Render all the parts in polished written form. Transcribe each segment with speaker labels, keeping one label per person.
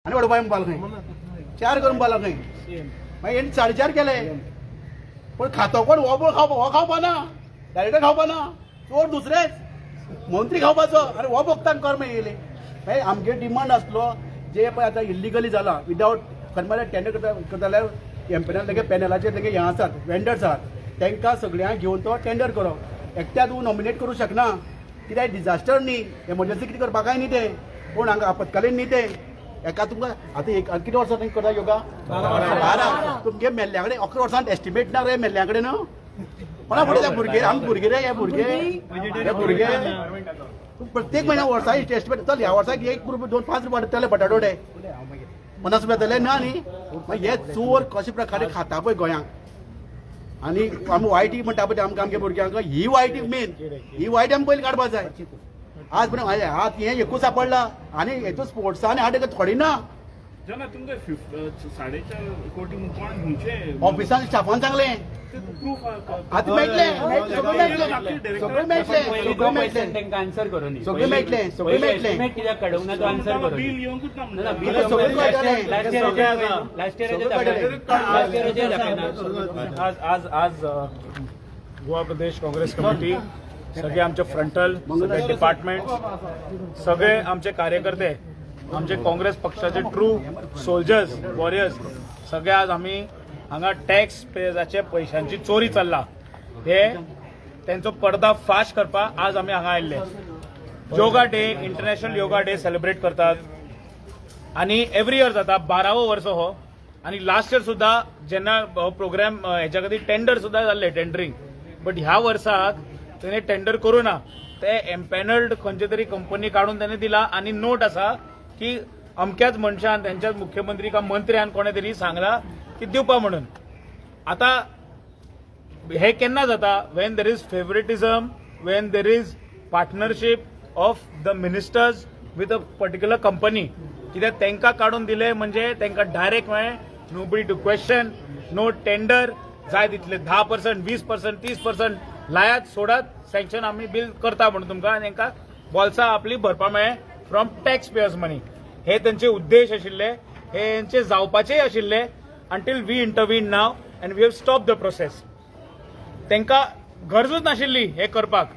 Speaker 1: आनी वडोवपाक म्हणपाक खंय चार करून पावला खंय. मागीर हेणी 4.5 केले. पण खातो कोण? हो खावपा, हो खावपा ना, डायरेक्टर खावपा ना, चोर दुसरेच मंत्री खावपाचो. आनी हो भोगता कर मागीर येयले. मागीर आमगे डिमांड आसलो जे पळय आतां इल्लिगली जाला विदावट खरें म्हळ्यार टेंडर करता करता जाल्यार एम्पेनल तेगे पॅनलाचेर तेगे हें आसात, वेंडर्स आसात, तांकां सगळ्यांक घेवन तो टेंडर करप. एकट्या तूं नॉमिनेट करूं शकना कित्याक डिजास्टर न्ही, एमर्जन्सी कितें करपाक काय न्ही तें, कोण हांगा आपत्कालीन न्ही तें. एका तुमकां आतां एक कितें वर्सां तुमी करता योगा? 12. तुमगे मेल्ल्या कडेन 11 वर्सां एस्टिमेट ना रे मेल्ल्या कडेन. कोणा फुडें ते भुरगे, आमी भुरगे रे, हे भुरगे, हे भुरगे प्रत्येक म्हयन्या वर्सा एस्टिमेट. चल, ह्या वर्साक 1 रुपया 2 5 रुपया वाडटले, बटाटवडे 50 रुपया जातले ना न्ही. मागीर हे चोर कशे प्रकारे खाता पळय गोंयांक. आनी आमी वायटी म्हणटा पळय आमकां आमगे भुरग्यांक ही वायटी मेन, ही वायट आमी पयलीं काडपा जाय. आज पर्यंत आज हें एकूच सापडला आनी हेतून स्पोर्ट्सान हाड थोडी ना.
Speaker 2: जना तुमकां 4.5 कोटी कोण खंयचे
Speaker 1: ऑफिसान स्टाफान सांगलें.
Speaker 2: प्रूफ?
Speaker 1: आतां मेळटलें, सगळें मेळटलें, सगळें मेळटलें, सगळें मेळटलें.
Speaker 3: तांकां आन्सर करूं.
Speaker 1: सगळें मेळटलें, सगळें मेळटलें.
Speaker 3: एस्टिमेट कित्याक काडूंक ना तो आन्सर करूं.
Speaker 2: बील येवंकूच ना म्हणटा.
Speaker 3: बिल
Speaker 1: सगळें कळटलें.
Speaker 3: लास्ट इयराचें, लास्ट
Speaker 1: सगळें कळटलें.
Speaker 3: इयराचें दाखयना.
Speaker 4: आज आज आज गोवा प्रदेश काँग्रेस कमिटी, सगळे आमचे फ्रंटल, सगळे डिपार्टमेंट, सगळे आमचे कार्यकर्ते, आमचे काँग्रेस पक्षाचे ट्रू सोल्जर्स, वॉरियर्स, सगळे आज आमी हांगा टॅक्स पेयर्साचे पैशांची चोरी चल्ला हे तेंचो पर्दा फाश करपाक आज आमी हांगा आयिल्ले. Yoga day, International Yoga Day celebrate करतात आणि एव्हरी इयर जाता, 12वो वर्स हो. आणि लास्ट इयर सुद्धा जेन्ना हो प्रोग्राम हेच्या खातीर टेंडर सुद्धा जाल्ले, टेंडरिंग, बट ह्या वर्साक तेणे टेंडर करूं ना. ते एम्पॅनल्ड खंयचे तरी कंपनी काडून तेणे दिला. आनी नोट आसा की अमक्याच मनशान, तेंच्याच मुख्यमंत्री का मंत्र्यान कोणे तरी सांगला की दिवपा म्हणून. आता हे केन्ना जाता? When there is favouritism, when there is partnership of the ministers with a particular company. कित्याक तांकां काडून दिले म्हणजे तांकां डायरेक्ट मेळ्ळें, nobody to question, no tender. जाय तितले 10%, 20%, 30% लायात, सोडात, सँक्शन आमी बील करता म्हणून तुमकां. आनी तांकां बोल्सां आपली भरपा मेळ्ळें फ्रॉम टॅक्स पेयर्स मनी. हे तेंचे उद्देश आशिल्ले, हे हेंचे जावपाचेय आशिल्ले until we intervene now and we have stop the process. तांकां गरजूच नाशिल्ली हे करपाक.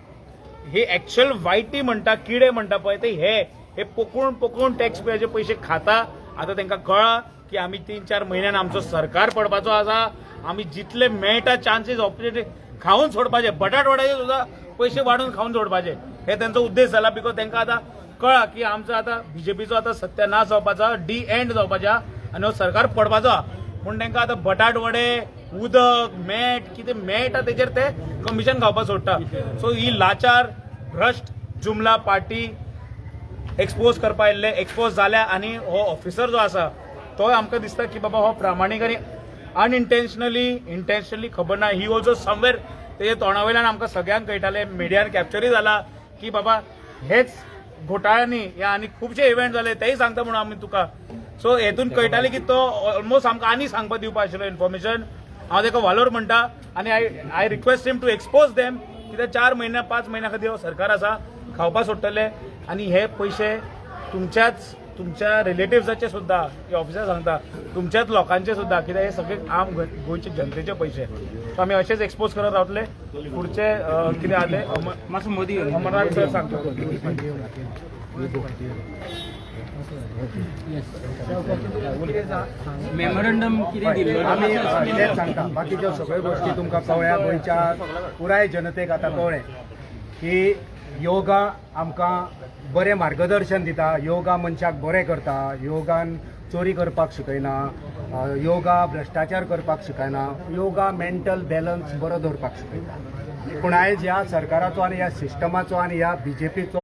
Speaker 4: ही एक्च्युअल वायटी म्हणटा, किडे म्हणटा पळय ते हे हे पोकळून पोकळून टॅक्स पेयरचे पयशे खाता. आतां तांकां कळ्ळां की आमी 3-4 म्हयन्यान आमचो सरकार पडपाचो आसा. आमी जितले मेळटा चान्सीस, ऑपॉर्च्युनिटी खावन सोडपाचे, बटाट वड्याचे सुद्दां पयशे वाडून खावन सोडपाचे, हे तेंचो उद्देश जाला. Because तांकां आतां कळ्ळां की आमचो आतां बीजेपीचो आतां सत्यानाश जावपाचो, डी एंड जावपाच्या आनी हो सरकार पडपाचो आहा. पूण तांकां आतां बटाट वडे, उदक, मेट कितें मेळटा तेजेर ते कमिशन खावपाक सोडटा. सो ही लाचार, भ्रश्ट जुमला पार्टी एक्सपोज करपा आयिल्ले, एक्सपोज जाल्या. आनी हो ऑफिसर जो आसा तो आमकां दिसता की बाबा हो प्रामाणीक आनी अनइंटेन्शनली, इंटेन्शनली खबर ना, ही ऑल्सो समवेर तेजे तोंडा वयल्यान आमकां सगळ्यांक कळटालें, मिडियान कॅप्चरूय जाला की बाबा हेच घोटाळ्यांनी या आनी खुबशे इव्हेंट जाले तेय सांगता म्हणून आमी तुका. सो हेतून कळटालें की तो ऑलमोस्ट आमकां आनी सांगपा दिवपा आशिल्लो इन्फॉर्मेशन. हांव ताका वालोर म्हणटा आनी I request him to expose them, कित्याक 4 म्हयन्या, 5 म्हयन्या खातीर हो सरकार आसा, खावपा सोडटले. आनी हे पयशे तुमच्याच, तुमच्या रिलेटिव्साचे सुद्दां, हे ऑफिसर सांगता, तुमच्याच लोकांचे सुद्दां, कित्याक हे सगळे आम गोंयचे जनतेचे पयशे. सो आमी अशेच एक्सपोज करत रावतले. फुडचे कितें आहा ते
Speaker 3: मातसो मोदी
Speaker 4: अमरनाथ सर सांगता.
Speaker 3: मेमोरंडम कितें दिल्लो?
Speaker 5: आमी तेच सांगता, बाकीच्यो सगळ्यो गोश्टी तुमकां कळ्ळ्या. गोंयच्या पुराय जनतेक आतां कळ्ळें की योगा आमकां बरें मार्गदर्शन दिता, योगा मनशाक बरें करता, योगान चोरी करपाक शिकयना, योगा भ्रश्टाचार करपाक शिकयना, योगा मेंटल बॅलन्स बरो दवरपाक शिकयता. पूण आयज ह्या सरकाराचो आनी ह्या सिस्टमाचो आनी ह्या बीजेपीचो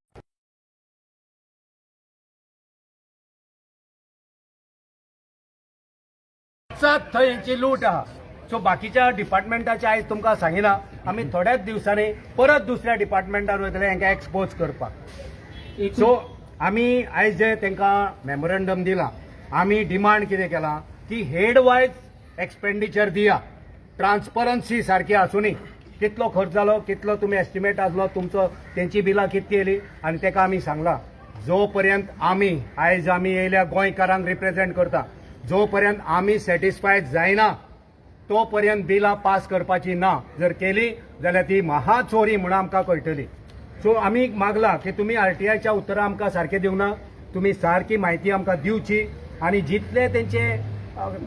Speaker 5: थंय हेंची लूट आहा. सो बाकीच्या डिपार्टमेंटाचे आयज तुमकां सांगिना, आमी थोड्याच दिवसांनी परत दुसऱ्या डिपार्टमेंटान वयतले हेंकां एक्सपोज करपाक. सो आमी आयज जे तांकां मेमोरंडम दिलां, आमी डिमांड कितें केलां की हेड वायज एक्सपेंडिचर दिया, ट्रान्सपरन्सी सारकी आसुनी, कितलो खर्च जालो, कितलो तुमी एस्टिमेट आसलो तुमचो, तेंची बिलां कितली येयली. आनी ताका आमी सांगलां जो पर्यंत आमी आयज आमी येयल्या गोंयकारांक रिप्रेझेंट करता, जो पर्यंत आमी सॅटिस्फायड जायना तो पर्यंत बिलां पास करपाची ना. जर केली जाल्यार ती महाचोरी म्हणून आमकां कळटली. सो आमी मागला की तुमी आरटीआयच्या उतरां आमकां सारकें दिवना, तुमी सारकी म्हायती आमकां दिवची आनी जितले तेंचे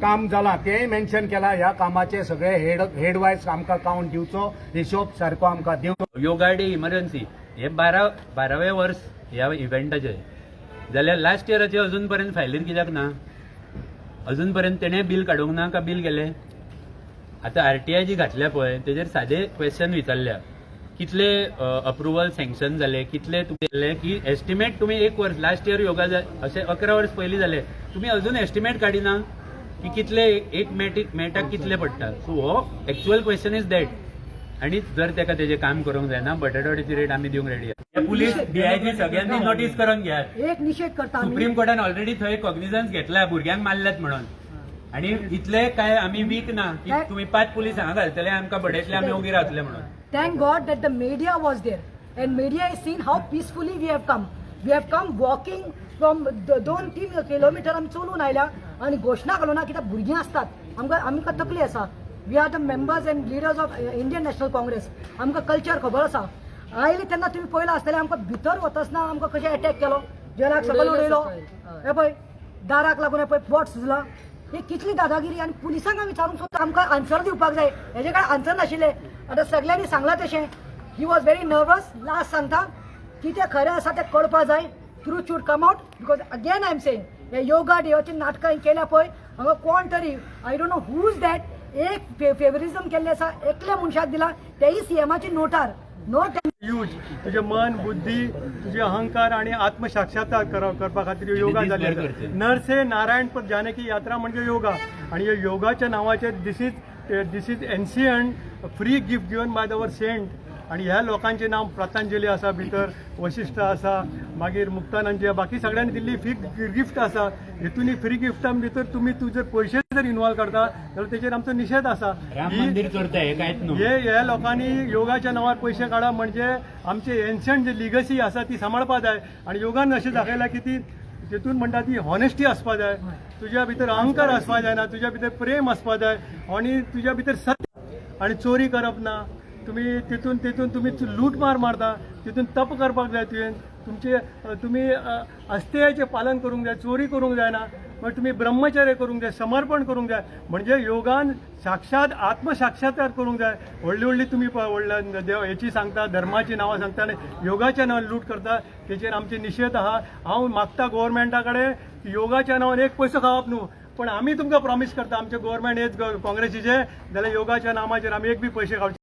Speaker 5: काम जालां तेंय मेन्शन केलां. ह्या कामाचे सगळे हेड वायज आमकां कावंट दिवचो, हिशोब सारको आमकां दिवचो.
Speaker 3: योगा डे इमर्जन्सी हे 12 12वें वर्स ह्या इव्हेंटाचें जाल्यार लास्ट इयराचे अजून पर्यंत फायलीर कित्याक ना? अजून पर्यंत तेणें बील काडूंक ना का बील गेलें? आतां आरटीआय जी घातल्या पळय, तेजेर सादे क्वेश्चन विचारल्या, कितले अप्रुवल सँक्शन जाले, कितले तुमी केले की एस्टिमेट तुमी एक वर्स लास्ट इयर योगा अशें 11 वर्स पयलीं जाले, तुमी अजून एस्टिमेट काडिना की कितले एक मॅटीक मेटाक कितले पडटा. सो हो एक्चुअल क्वेश्चन is that. आणि जर तेका तेजें काम करूंक जायना, बटाटवड्याची रेट आमी दिवंक रेडी आसा. पुलीस डीआयजी सगळ्यांनी नोटीस करून घेयात.
Speaker 6: एक निषेध करता आमी.
Speaker 3: सुप्रीम कोर्टान ऑलरेडी थंय कॉग्निझन्स घेतला, भुरग्यांक मारल्यात म्हणून. आणि इतले काय आमी वीक ना की तुम्ही पांच पुलीस हांगा घालतले, आमकां बडयतले, आमी ओगी रावतले म्हणून.
Speaker 6: Thank God that the media was there and media has seen how peacefully we have come. We have come walking from 2-3 kilometre आमी चलून आयल्या आनी घोशणा घालूना कित्याक भुरगीं आसतात, आमकां आमकां तकली आसा. We are the members and leaders of Indian National Congress. आमकां कल्चर खबर आसा. आयले तेन्ना तुमी पळयलां आसतलें, आमकां भितर वतासना आमकां कशें अटॅक केलो, जेलाक सकयल उडयलो. हे पळय, दाराक लागून हे पळय बोट सुजला. ही कितली दादागिरी! आनी पुलिसांक आमी विचारूंक सोदता, आमकां आन्सर दिवपाक जाय. हेजे कडेन आन्सर नाशिल्ले. आतां सगळ्यांनी सांगलां तशें, he was very nervous. Last सांगता, कितें खरें आसा तें कळपा जाय. Truth should come out because again I am saying, हे योगा डेवाची नाटकां केल्या पळय, हांगा कोण तरी, I don't know who is that, एक फेवरिझम केल्लें आसा, एकल्या मनशाक दिला, तेय सीएमाचे नोटार नोट.
Speaker 7: यूज तुझे मन, बुद्धी, तुझे अहंकार आणि आत्मसाक्षात्कार करपा खातीर योगा
Speaker 3: दिसभर
Speaker 7: जाले.
Speaker 3: करचे.
Speaker 7: नर से नारायण पर जाने की यात्रा म्हणजे योगा. आणि या योगाच्या नावाचेर this is ancient free gift given by our saint. आणि ह्या लोकांचे नाव पतंजली आसा, भितर वशिश्ठ आसा, मागीर मुक्तानंद, बाकी सगळ्यांनी दिल्ली फ्री गिफ्ट आसा. हेतून फ्री गिफ्टां भितर तुमी तुजे पयशे जर इन्वॉल्व करता जाल्यार तेचेर आमचो निशेध आसा.
Speaker 3: राम मंदिर चोरता हे कांयच न्हू.
Speaker 7: हे ह्या लोकांनी योगाच्या नांवार पयशे काडप म्हणजे आमची एन्शंट जी लिगसी आसा ती सांबाळपा जाय. आनी योगान अशें दाखयलां की ती तितून म्हणटा ती हॉनेस्टी आसपा जाय, तुज्या भितर अहंकार आसपा जायना, तुज्या भितर प्रेम आसपा जाय आनी तुज्या भितर सत्य आनी चोरी करप ना. तुमी तितून तितून तुमी लूटमार मारता, तितून तप करपाक जाय तुवें. तुमचे तुमी अस्तेयाचें पालन करूंक जाय, चोरी करूंक जायना. मागीर तुमी ब्रह्मचर्य करूंक जाय, समर्पण करूंक जाय. म्हणजे योगान साक्षात आत्मसाक्षात्कार करूंक जाय. व्हडली व्हडली तुमी व्हडल्या देव हेची सांगता, धर्माची नांवां सांगता आनी योगाच्या नांवान लूट करता, तेचेर आमचे निशेध आहा. हांव मागता गोवोरमेंटा कडेन, योगाच्या नांवान एक पयसो खावप न्हू, पण आमी तुमकां प्रॉमीस करता, आमचे गोवोरमेंट हेच काँग्रेसीचे जाल्यार योगाच्या नामाचेर आमी एक बी पयशे खावचे